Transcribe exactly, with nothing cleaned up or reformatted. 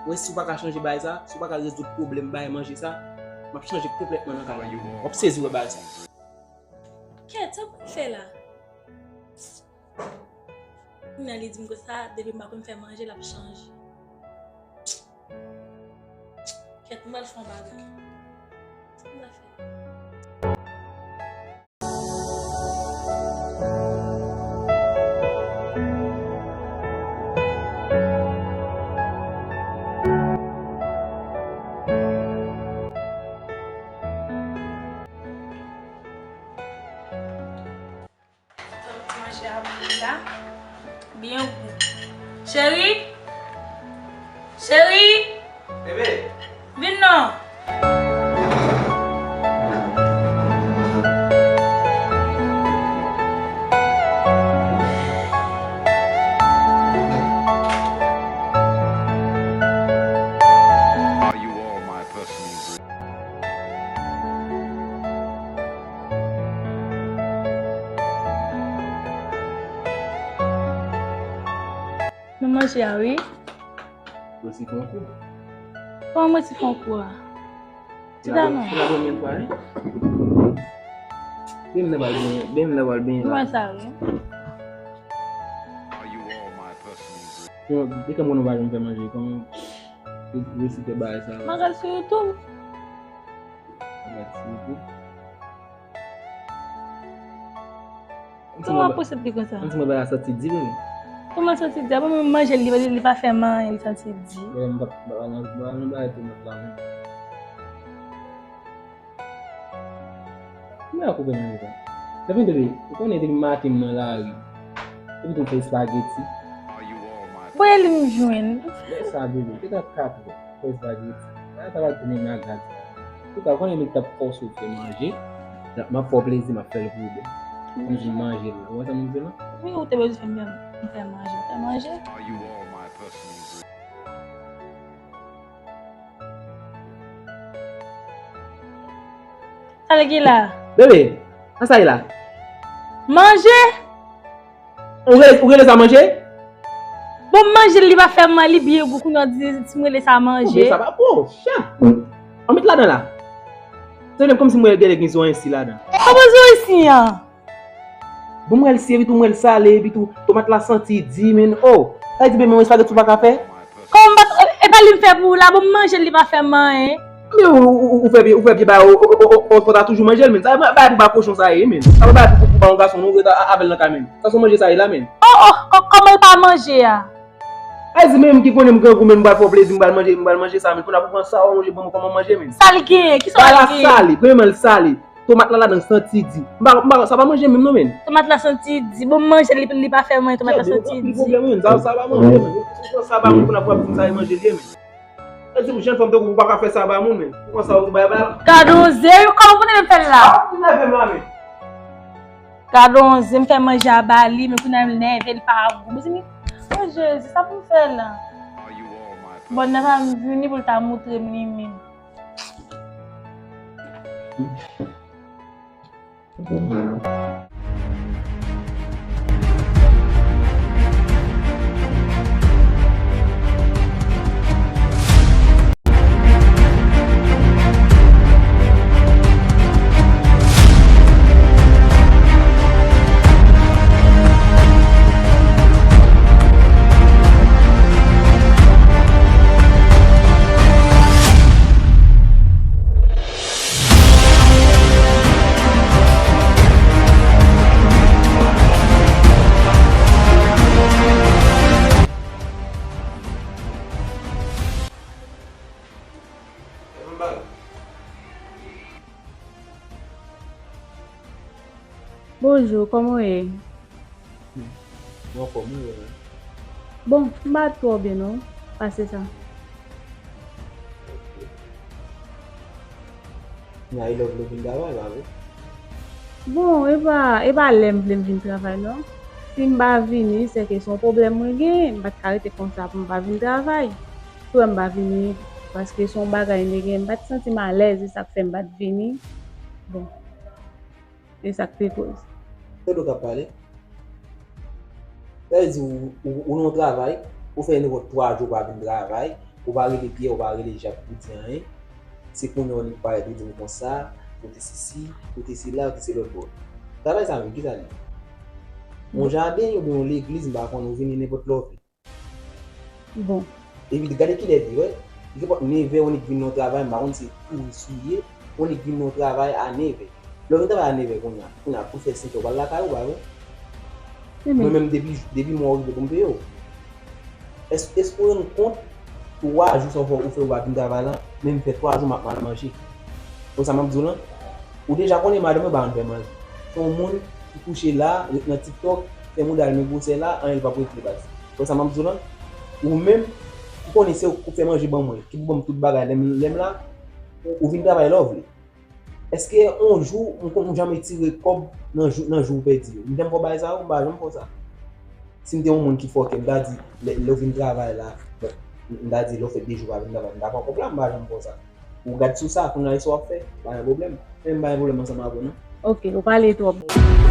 Mwen, si w pa ka chanje bagay sa, si w pa ka rezoud pwoblèm bagay manje sa, m ap chanje konplètman nan kay la. W ap sezi wè bagay sa. Kèt, sa pou m fè la? Kounya li di m konsa, depi m pa konn fè manje, l ap chanje. Kèt, m pral fè yon bagay. Sa m pral fè? Manje a byen la. Byen gou. Cheri! Cheri! Bebe! Vin non! Are you all my personal dream? Nou manje a, wi. Ou resi fè yon kou. Kòman mwen resi fè yon kou a? Ti dam nan. Se la premyè fwa, wi. Byen m nan pral benyen, byen m nan pral benyen la. Mwen sa, wi. Yo, e kòman nou pa janm fè manje, kòman ou resi fè bagay sa la? Mwen gade sou YouTube. Mwen gade sou YouTube. Kòman w ap posib li konsa? Ann di mwen bagay la santi di, wi. Kòman l santi di? Bon, mwen manje li, li, li pa fè m anyen, li santi di. Bebe, m pa, m pa, m pa, m pa nan bagay tomat la, non. Mwen ak ou fè manje sa. Depi, bebe, ou konnen depi maten m nan lari. Depi tou m fè espageti. Voye li m jwenn. Lè sa, bebe, te ka kat ou fè espageti. Sa, sa va tounen nan gaz la. Antouka, konnen nèg t ap fòse w fè manje. M ap fè w plezi, m ap fè l pou ou, bebe. Kòm si manje l la. Ou wè sa m di la? Wi, ou te bezwen fè m, m fè manje. M fè manje. Sa l gen la? Bebe, sa sa ye la? Manje? Ou rele, ou rele sa manje? Bon, m manje l, li pa fè m mal, li byen gou, kounye a w di si m rele sa manje. Oubyen sa pa bon, chat. An met ladan la. Se menm kòmsi m wè gen, gen zoranj si ladan. Kòman zoranj si an? Bon, m wè l si, epi tou m wè l sale, epi tou tomat la santi di, men, oh. Sa vle di, bebe, men espageti ou pa ka fè? Kòman m pa, e, e pa li m fè pou ou la, bon, m manje l, li pa fè m anyen. Men ou, ou, ou, ou fè byen, ou fè byen ba, o, o, o, o, o, o, ta toujou manje l, men. Sa pa bay pou ba kochon sa ye, men. Sa pa bay pou, pou, pou ba yon gason, non, ou ret a, a, avè l nan kay, men. Sa se manje sa ye la, men. Oh, oh, kò-, kòman l pa manje a? Ay, di menm ki konnen m grangou, men m pral fè w plezi, m pral manje, m pral manje sa, men kounye a pou pran sa w manje, ban mwen kòman manje, men. Sa l genyen? Kisa l genyen? Bagay la sale, premyèman l sale. Tomat la ladan santi di. M pa, m pa, sa pa manje menm non, men. Tomat la santi di. Bon, m manje li, li pa fè mwen, tomat la santi di. Ki pwoblèm, men? Sa, sa pa manje, men. Ou pran sa ba moun, kounye a pou ap di m sa e manje li ye, men. E di m, jèn fanm tankou w pa ka fè sa ba moun, men. Ou pran sa, ou bay, bay. Gade yon zen, kòman ou konnen m fè l la? Ah, ou nève m la, men. Gade yon zen, m fè manje a ba li, men kounye a l nève, li pa gou. Mezanmi, oh Jezi, sa pou m fè la? Bon, nan pa m vini pou l ta moutre m li menm. Bonjou, kòman w ye? Mwen anfòm wi, ou menm? Bon, m pa twò byen non, pase sa. Kounye a e lè w vle vin travay, pa vre? Bon, e pa, e pa lè m vle m vin travay non. Si m pa vini, se ke se yon pwoblèm mwen genyen. M pa t ka rete konsa pou m pa vin travay. Ou wè m pa vini, paske se yon bagay m te gen, m pa t santi m alèz, se sa k fè m pa t vini. Bon. E sa k te koz. Tande w k ap pale. Sa vle di ou, ou, ou nan yon travay, ou fè nenpòt twa jou ou pa vin travay, Ou pa rele Pyè, ou pa rele Jak pou di anyen. Se kounye a ou parèt ou di m konsa, ou te sesi, ou te sela, ou te se lòt bò. Travay sa menm, ki sa l ye? Yon jaden oubyen yon legliz, m pa konn, ou vini nenpòt lè w vle. Bon. Epi gade kilè l ye, wè. Li gen pòt nevè, ou nik vin nan travay, m pa konn si se touris ou ye, ou nik vin nan travay a nevè. Lè w vin travay a nevè kounye a, kounye a pou fè senkè, ou pral lakay ou, pa vre? Mwen menm depi depi mwen rive pou m peye w. Èske èske ou rann kont twa jou sa w fè ou fè ou pa vin travay la, men m fè twa jou m ap mal manje. Konn sa m ap di w lan? Ou deja konnen madanm mwen pa konn fè manje. Se yon moun ki kouche la, ret nan TikTok, fè mouda l men gwosè la, anyen l p ap regle baz. Konn sa m ap di w lan? Ou menm, ou konnen se ou k fè manje ban mwen, ki pou ban m tout bagay lè m lè m la, ou vin travay lè w vle. Èske yon jou m konn janm retire kòb nan jou nan jou ou pèdi yo? M janm fè w bagay sa yo? M pa janm fè w sa. Si m te yon moun ki fòkè, m ta di lè lè w vin travay la, m ta di lè w fè de jou pa vin travay, m ta pran kòb la, m pa janm fè w sa. Ou gad sou sa, kounye a se sa w ap fè, pa gen pwoblèm. Men m pa gen pwoblèm ansanm avè w non. Ok, ou pale twòp.